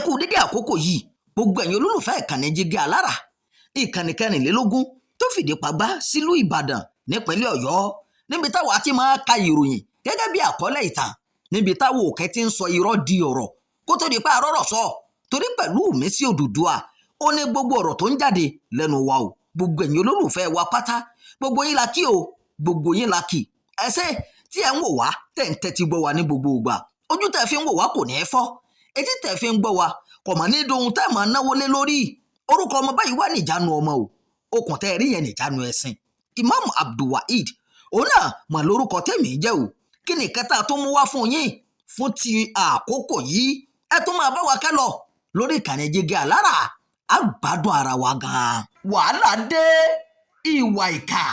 Kú dédé àkókò yìí, gbogbo ẹ̀yin olólùfẹ́ ìkànnì Jígí Alára, ìkànnì 24 tó fìdí pagbá sílùú Ìbàdàn nípínlẹ̀ Ọ̀yọ́, níbi táwa ti máa ka ìròyìn gẹ́gẹ́ bí àkọlé ìtàn, níbi táwa òkè ti ń sọ irọ́ di ọ̀rọ̀ kó tó di pa àrọ́rọ̀ sọ, torí pẹ̀lú mi sí Odùduwà ó ní gbogbo ọ̀rọ̀ tó ń jáde lẹ́nu wa o. Gbogbo ẹ̀yin olólùfẹ́ wa pátá, gbogbo yín la kí o, gbogbo yín la kí. Ẹ ṣé tí ẹ ń wò wá, tẹ̀ ń tẹ́tí gbọ́ wa ní gbogbo ìgbà. Ojú tẹ̀ fi ń wò wá kò ní í fọ́, etí tẹ̀ fi ń gbọ́ wa kò mọ̀ ní dohun tẹ́ máa náwó lé lórí. Orúkọ ọmọ báyìí wà níjánu ọmọ o, okùn tẹ́ rí yẹn níjánu ẹ̀sìn. Imam Abdulwaheed òun náà mà lórúkọ tẹ̀mí jẹ́ o. Kí ni kẹta tó mú wá fún yín fún ti àkókò yìí? Ẹ tún máa bá wa ká lọ lórí ìkànnì Jígí Alára, á gbádùn ara wa gan-an. Wàhálà dé, ìwà ìkà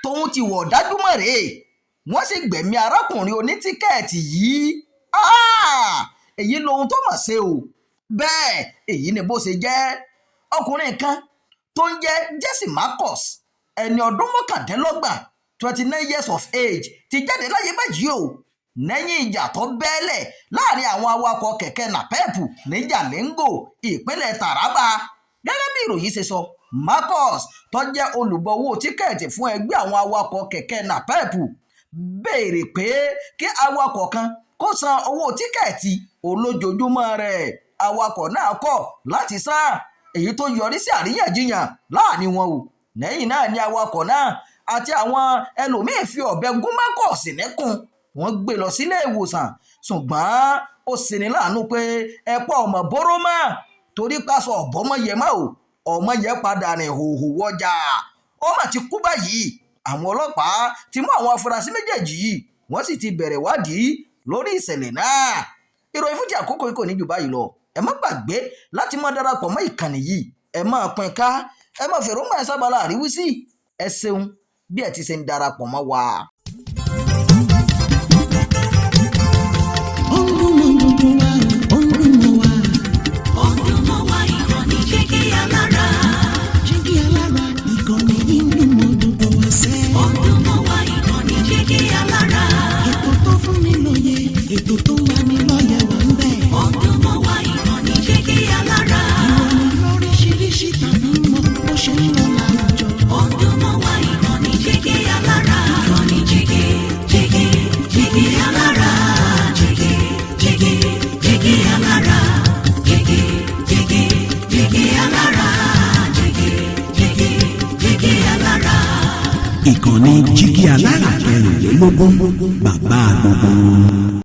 tóun ti wọ̀ dájú mọ́ rèé, wọ́n sì gbẹ̀mí arákùnrin onítìkẹ́ẹ̀tì yìí. Èyí lohun tó mọ̀ ṣe o. Bẹ́ẹ̀ èyí ni bó ṣe jẹ́. Ọkùnrin kan tó ń jẹ́ Jesse Marcus, ẹni ọdún 29, 29 years of age, ti jáde láyé báyìí o, lẹ́yìn ìjà tó bẹ́ẹ̀lẹ̀ láàrin àwọn awakọ̀ kẹ̀kẹ́ NAPEP ní Jalingo, ìpínlẹ̀ Taraba. Gẹ́gẹ́ bí ìròyìn ṣe sọ, Marcus tó jẹ́ olùgbọ̀wọ́ tíkẹ́ẹ̀tì fún ẹgbẹ́ àwọn awakọ̀ kẹ̀kẹ́ NAPEP béèrè pé kí awakọ̀ kan kó san owó tíkẹ́ẹ̀tì olójoojúmọ́ rẹ̀. Awakọ̀ náà kọ̀ láti san, èyí tó yọrí sí àríyànjiyàn láàrin wọn o. Lẹ́yìn náà ni awakọ̀ náà àti àwọn ẹlòmíín fi ọ̀bẹ gún Marcus níkùn. Wọ́n gbé lọ sílé ìwòsàn, ṣùgbọ́n ó ṣeni láàánú pé ẹ̀pọ̀ ọmọ bóró mọ́, torí pásọ ọ̀bọ́mọyẹ mọ́ o, ọmọ yẹn padà rìn hòhò wọjà. Ó mà ti kú báyìí. Àwọn ọlọ́pàá ti mú àwọn afurasí méjèèjì yìí, wọ́n sì ti bẹ̀rẹ̀ wádìí lórí ìṣẹ̀lẹ̀ náà. Ìròyìn fún ti àkókò yìí kò ní jù báyìí lọ. Ẹ má gbàgbé láti máa darapọ̀ mọ́ ìkànnì yìí, ẹ máa pín ká, ẹ máa fèròǹgbà ẹ sábàlá àríwísí. Ẹ ṣeun bí ẹ ti ṣe ń darapọ̀ mọ́ wa. Ó ń dún mọ́ gbogbo wa o, ó ń dún mọ́ wa. Ó ń dún mọ́ wa, ìkànnì Jígí Alára. Jígí Alára, ìkànnì yìí ń dún mọ́ gbogbo wa sẹ́. Ó ń dún mọ́ wa, ìkànnì Jígí Alára. Ètò tó fún ni lóye, ètò tó ń lani lọ́yẹ̀ wà ń bẹ̀. Ó ń dún mọ́ wa, ìkànnì Jígí Alára. Ìròyìn lóríṣiríṣi tàbí mọ bó ṣe ń lọ láwùjọ. Ó ń dún mọ́ wa, ìkànnì Jígí Alára. Ìkànnì Jígí, Jígí, Jígí Alára. Jígí, Jígí, Jígí Alára. Jígí, Jígí, Jígí Alára. Jígí, Jígí, Jígí Alára. Ìkànnì Jígí Alára 24, bàbá gbogbo wọn.